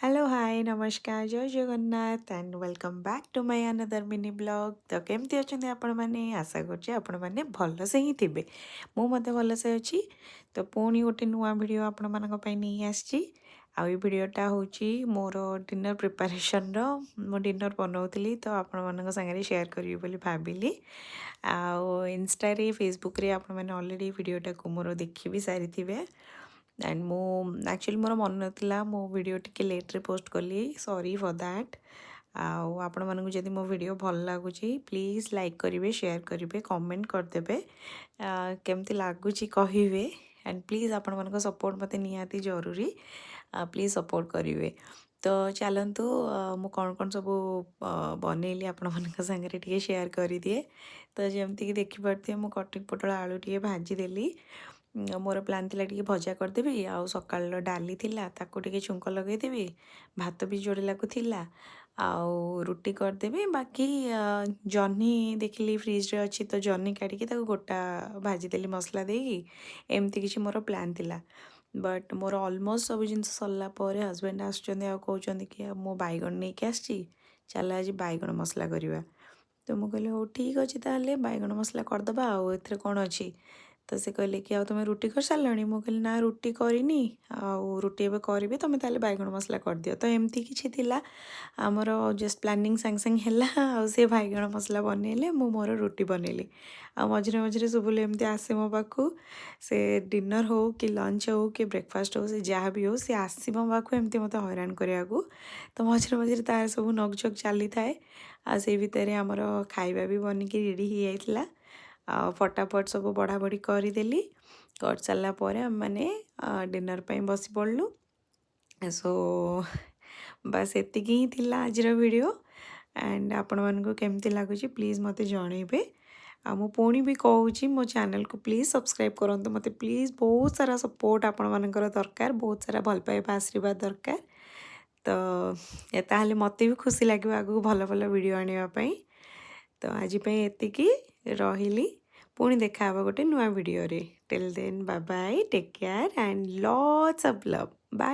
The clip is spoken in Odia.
ହ୍ୟାଲୋ, ହାଏ, ନମସ୍କାର, ଜୟ Jagannath and welcome back to my another mini vlog। ତ କେମିତି ଅଛନ୍ତି ଆପଣମାନେ? ଆଶା କରୁଛି ଆପଣମାନେ ଭଲସେ ହିଁ ଥିବେ। ମୁଁ ମଧ୍ୟ ଭଲସେ ଅଛି। ତ ପୁଣି ଗୋଟେ ନୂଆ ଭିଡ଼ିଓ ଆପଣମାନଙ୍କ ପାଇଁ ନେଇ ଆସିଛି। ଆଉ ଏ ଭିଡ଼ିଓଟା ହେଉଛି ମୋର ଡିନର୍ ପ୍ରିପାରେସନ୍ର। ମୁଁ ଡିନର୍ ବନାଉଥିଲି, ତ ଆପଣମାନଙ୍କ ସାଙ୍ଗରେ ସେୟାର କରିବି ବୋଲି ଭାବିଲି। ଆଉ ଇନଷ୍ଟାରେ, ଫେସବୁକ୍ରେ ଆପଣମାନେ ଅଲରେଡ଼ି ଭିଡ଼ିଓଟାକୁ ମୋର ଦେଖି ବି ସାରିଥିବେ। ଆଣ୍ଡ ମୁଁ ଆକ୍ଚୁଆଲି ମୋର ମନେ ନଥିଲା, ମୁଁ ଭିଡ଼ିଓ ଟିକେ ଲେଟ୍ରେ ପୋଷ୍ଟ କଲି। Sorry for that. ଆଉ ଆପଣମାନଙ୍କୁ ଯଦି ମୋ ଭିଡ଼ିଓ ଭଲ ଲାଗୁଛି, ପ୍ଲିଜ୍ ଲାଇକ୍ କରିବେ, ସେୟାର କରିବେ, କମେଣ୍ଟ କରିଦେବେ, କେମିତି ଲାଗୁଛି କହିବେ। ଆଣ୍ଡ ପ୍ଲିଜ୍, ଆପଣମାନଙ୍କ ସପୋର୍ଟ ମୋତେ ନିହାତି ଜରୁରୀ। ପ୍ଲିଜ୍ ସପୋର୍ଟ କରିବେ। ତ ଚାଲନ୍ତୁ, ମୁଁ କ'ଣ କ'ଣ ସବୁ ବନେଇଲି, ଆପଣମାନଙ୍କ ସାଙ୍ଗରେ ଟିକେ ସେୟାର କରିଦିଏ। ତ ଯେମିତିକି ଦେଖିପାରୁଥିବେ, ମୁଁ କଟିକି ପୋଟଳ ଆଳୁ ଟିକେ ଭାଜିଦେଲି। ମୋର ପ୍ଲାନ୍ ଥିଲା ଟିକେ ଭଜା କରିଦେବି, ଆଉ ସକାଳର ଡାଲି ଥିଲା, ତାକୁ ଟିକେ ଛୁଙ୍କ ଲଗେଇଦେବି। ଭାତ ବି ଯୋଡ଼େ ଲାଗୁଥିଲା, ଆଉ ରୁଟି କରିଦେବି। ବାକି ଜହ୍ନି ଦେଖିଲି ଫ୍ରିଜରେ ଅଛି, ତ ଜହ୍ନି କାଢ଼ିକି ତାକୁ ଗୋଟା ଭାଜିଦେଲି ମସଲା ଦେଇକି। ଏମିତି କିଛି ମୋର ପ୍ଲାନ୍ ଥିଲା। ବଟ୍ ମୋର ଅଲମୋଷ୍ଟ ସବୁ ଜିନିଷ ସରିଲା ପରେ ହଜବେଣ୍ଡ ଆସୁଛନ୍ତି ଆଉ କହୁଛନ୍ତି କି ଆଉ ମୁଁ ବାଇଗଣ ନେଇକି ଆସିଛି, ଚାଲ ଆଜି ବାଇଗଣ ମସଲା କରିବା। ତ ମୁଁ କହିଲି, ହଉ ଠିକ୍ ଅଛି, ତାହେଲେ ବାଇଗଣ ମସଲା କରିଦେବା ଆଉ, ଏଥିରେ କ'ଣ ଅଛି? ତ ସେ କହିଲେ କି ଆଉ ତୁମେ ରୁଟି କରିସାରିଲଣି? ମୁଁ କହିଲି, ନା, ରୁଟି କରିନି, ଆଉ ରୁଟି ଏବେ କରିବି, ତୁମେ ତାହେଲେ ବାଇଗଣ ମସଲା କରିଦିଅ। ତ ଏମିତି କିଛି ଥିଲା ଆମର, ଜଷ୍ଟ ପ୍ଲାନିଂ ସାଙ୍ଗେ ସାଙ୍ଗେ ହେଲା। ଆଉ ସେ ବାଇଗଣ ମସଲା ବନେଇଲେ, ମୁଁ ମୋର ରୁଟି ବନେଇଲି। ଆଉ ମଝିରେ ମଝିରେ ସୁବୁଲ ଏମିତି ଆସେ ମୋ ପାଖକୁ। ସେ ଡିନର୍ ହଉ କି ଲଞ୍ଚ ହଉ କି ବ୍ରେକଫାଷ୍ଟ ହଉ, ସେ ଯାହା ବି ହଉ, ସେ ଆସିବ ମୋ ପାଖକୁ ଏମିତି ମୋତେ ହଇରାଣ କରିବାକୁ। ତ ମଝିରେ ମଝିରେ ତାର ସବୁ ନୋକଝୋକ ଚାଲିଥାଏ। ଆଉ ସେଇ ଭିତରେ ଆମର ଖାଇବା ବି ବନିକି ରେଡ଼ି ହେଇଯାଇଥିଲା। ଆଉ ଫଟାଫଟ ସବୁ ବଢ଼ାବଢ଼ି କରିଦେଲି। କରିସାରିଲା ପରେ ଆମେମାନେ ଡିନର୍ ପାଇଁ ବସି ପଡ଼ିଲୁ। ସୋ ବାସ୍, ଏତିକି ହିଁ ଥିଲା ଆଜିର ଭିଡ଼ିଓ। ଆଣ୍ଡ ଆପଣମାନଙ୍କୁ କେମିତି ଲାଗୁଛି, ପ୍ଲିଜ୍ ମୋତେ ଜଣେଇବେ। ଆଉ ମୁଁ ପୁଣି ବି କହୁଛି, ମୋ ଚ୍ୟାନେଲକୁ ପ୍ଲିଜ୍ ସବସ୍କ୍ରାଇବ୍ କରନ୍ତୁ। ମୋତେ ପ୍ଲିଜ୍ ବହୁତ ସାରା ସପୋର୍ଟ ଆପଣମାନଙ୍କର ଦରକାର, ବହୁତ ସାରା ଭଲ ପାଇବା, ଆଶୀର୍ବାଦ ଦରକାର। ତ ତାହେଲେ ମୋତେ ବି ଖୁସି ଲାଗିବ ଆଗକୁ ଭଲ ଭଲ ଭିଡ଼ିଓ ଆଣିବା ପାଇଁ। ତ ଆଜି ପାଇଁ ଏତିକି ରହିଲି। ପୁଣି ଦେଖା ହେବ ଗୋଟେ ନୂଆ ଭିଡ଼ିଓରେ। Till then, bye bye, take care and lots of love. Bye.